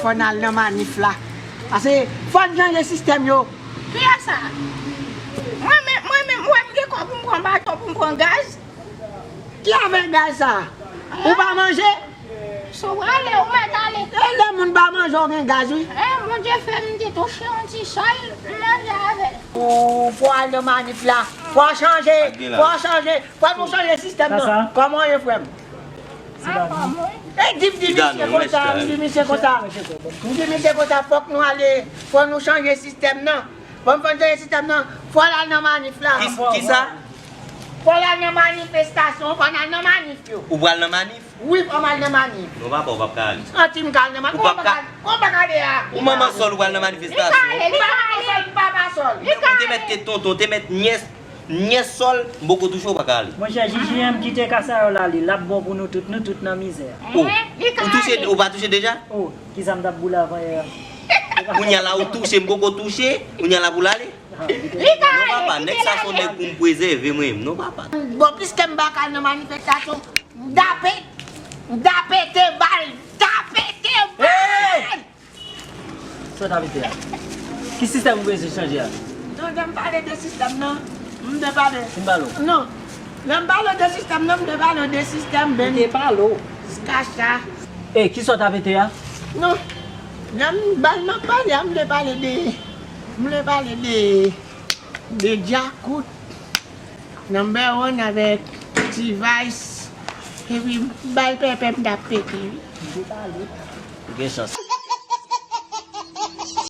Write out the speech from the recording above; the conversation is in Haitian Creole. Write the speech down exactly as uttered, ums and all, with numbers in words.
Fò n al nan manif la. Paske fò n chanje sistèm yo. Kiyès sa? Mwen menm, mwen menm, ou wè m gen kòb pou m pran baton, pou m pran gaz? Ki afè gaz sa? Ou pa manje? Si w prale, ou mèt ale. E lè moun pa manje, w gen gaz, wi. Eh, Bondye fè m te touche yon ti sòl, m manje avè l. Ou fò al nan manif la. Fò chanje. Fò chanje. Fò nou chanje sistèm nan. Kòman w ye, frè m? E di m di misye konsa, m di misye konsa. M di misye konsa, fòk nou ale, fò nou chanje sistèm nan. Fò n fò n chanje sistèm nan. Fò l al nan manif la. Ki, ki sa? Fò l al nan manifestasyon, fò n al nan manif yo. Ou pral nan manif? Wi, fò m al nan manif. Non, papa, ou p ap ka ale. Santi m ka al nan manif. Ou p ap ka. Ou p ap ka de a. Ou manman sòl, ou pral nan manifestasyon. Li ka ale, li ka ale. Ou manman sòl, ou papa sòl. Li ka ale. Ou te mèt te tonton, ou te mèt nyès. Nyès sòl, m poko touche w, pa ka ale. Monchè, J J M kite Kasayòl ale, l ap bon pou nou tout, nou tout nan mizè. Oh, ou touche, ou pa touche deja? Oh, kisa m t ap boule avan yè a? Kounye a la ou touche, m poko touche, kounye a la pou l ale? Non papa, nèg sa se yon nèg pou m prezève mwen menm, non papa. Bon, piske m pa ka al nan manifestasyon, m dape, m dape te bal, dape te bal! Sa w t ap ete a? Ki sistèm ou bezwen chanje a? Non, lè m pale de sistèm nan, m te pale. Fin pale w. Non. Lè m pale de sistèm nan, m te pale de sistèm ben. M te pale w. Kacha. E, ki sa w t ap ete a? Non. Lè m bal m ap pale a, m te pale de, m te pale de, de Djakout. Number one avèk T-Vice. Epi bal pèpè m t ap pete, wi. Ou gen chans.